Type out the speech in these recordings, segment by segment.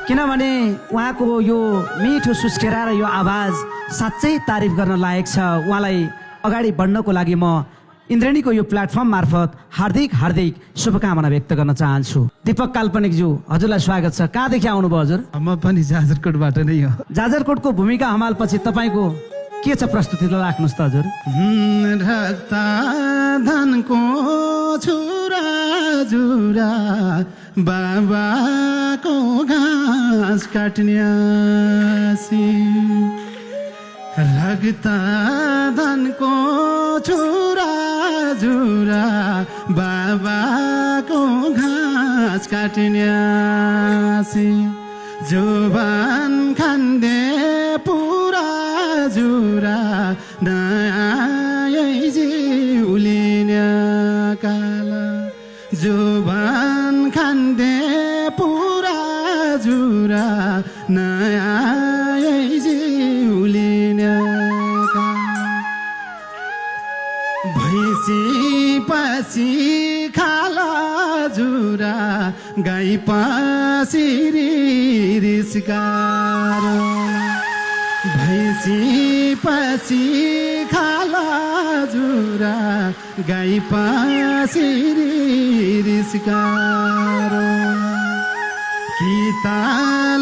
किनभने उहाँको यो मिठो सुस्केरा र यो आवाज साँच्चै तारिफ गर्न लायक छ। उहाँलाई अगाडि बढ्नको लागि म इन्द्रेणीको यो प्लेटफर्म मार्फत हार्दिक हार्दिक शुभकामना व्यक्त गर्न चाहन्छु। दीपक काल्पनिकज्यू, हजुरलाई स्वागत छ। कहाँदेखि आउनुभयो हजुर? म पनि जाजरकोटबाट नै हो। जाजरकोटको भूमिका हमालपछि तपाईँको के छ प्रस्तुति राख्नुहोस् त हजुर। रक्ता धनको छुरा जुरा बाबाको घाँस काट्ने आसी। रक्ता धनको छुरा जुरा बाबाको घाँस काट्ने आसी। जुबान खान्दे पुरा जुरा नयाँ जिउलिने काला। जुबान खान्दे पुरा जुरा नयाँ जिउलिने काला। भैँसी पछि खाला जुरा गाई पछि रिस्कार। भैँसी पछि खाला जुरा गाई पछि रिस्कार। कि त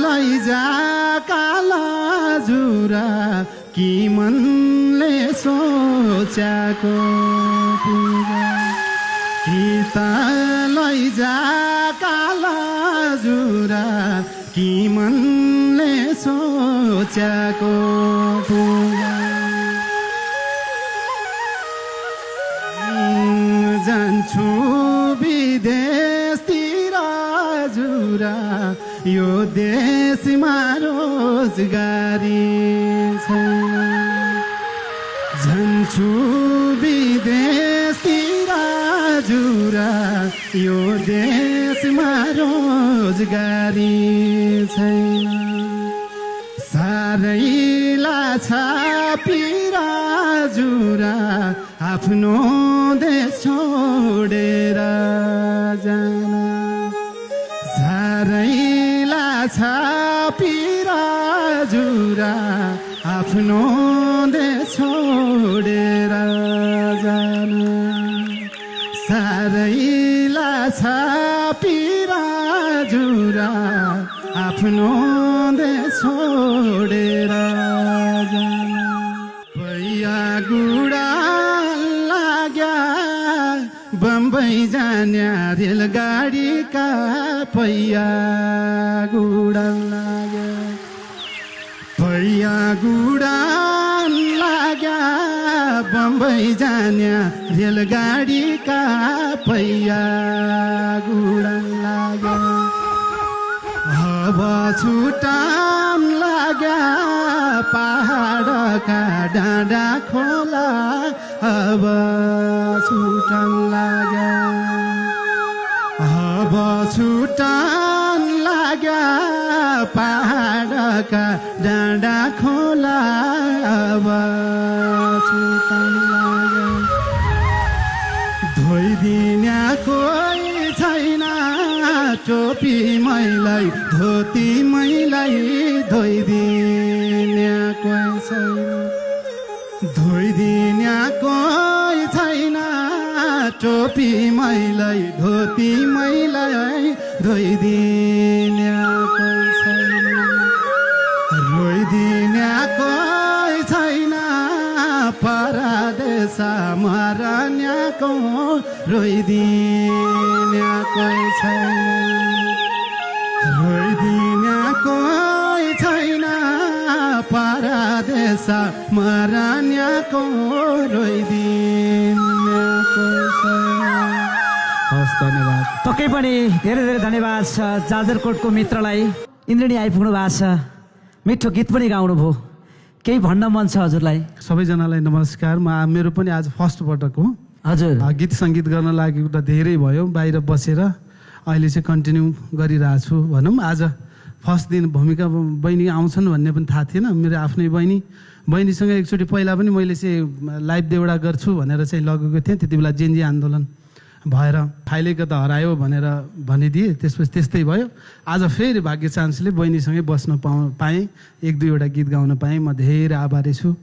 लैजा काला जुरा कि मनले सोच्याको पुरा। कि त लैजा काला जुरा कि मनले सोच्याको पुरा। जान्छु विदेशतिर जुरा यो देशमा रोजगारी छैन। जान्छु विदेशतिर जुरा यो देशमा रोजगारी छैन। साह्रै लाछ पिरा जुरा आफ्नो देश छोडेर जान। साह्रै लाछ पिरा जुरा आफ्नो देश छोडेर जान। साह्रै लाछ पिरा जुरा आफ्नो देश छोडेर जान। पैया गुडा लाग्या बम्बई जान्या रेलगाडीका पैया गुडा लाग्या। पैया गुडा लाग्या बम्बई जान्या रेलगाडीका पैया गुडा लाग्या। अब छुटान लाग्या पहाडका डाँडा खोला। अब छुटान लाग्या। अब छुटान लाग्या पहाडका डाँडा खोला। अब छुटान लाग्या। धोइदिने कोही छैन टोपी मैलाई धोती मैलाई धोइदिने कोही छैन। धोइदिने कोही छैन टोपी मैलाई धोती मैलाई धोइदिने कोही छैन। रोइदिने कोही छैन परदेश मरन्याको रोइदिने कोही छैन। रोइदिने कोही छैन परदेश मरन्याको रोइदिने कोही छैन। हस्, धन्यवाद। पक्कै पनि धेरै धेरै धन्यवाद छ जाजरकोटको मित्रलाई। इन्द्रेणी आइपुग्नु भएको छ, मिठो गीत पनि गाउनुभयो। केही भन्न मन छ हजुरलाई? सबैजनालाई नमस्कार। मेरो पनि आज फर्स्ट पटक हो हजुर। गीत सङ्गीत गर्न लागेको त धेरै भयो, बाहिर बसेर अहिले चाहिँ कन्टिन्यू गरिरहेको छु भनौँ। आज फर्स्ट दिन भूमिका बहिनी आउँछन् भन्ने पनि थाहा थिएन। मेरो आफ्नै बहिनीसँग एकचोटि पहिला पनि मैले चाहिँ लाइभ देउडा गर्छु भनेर चाहिँ लगेको थिएँ। त्यति बेला जेनजी आन्दोलन भएर फाइलेको त हरायो भनेर भनिदिए। त्यसपछि त्यस्तै भयो। आज फेरि भाग्य चान्सले बहिनीसँगै बस्न पाएँ, 1-2 वटा गीत गाउन पाएँ। म धेरै आभारी छु।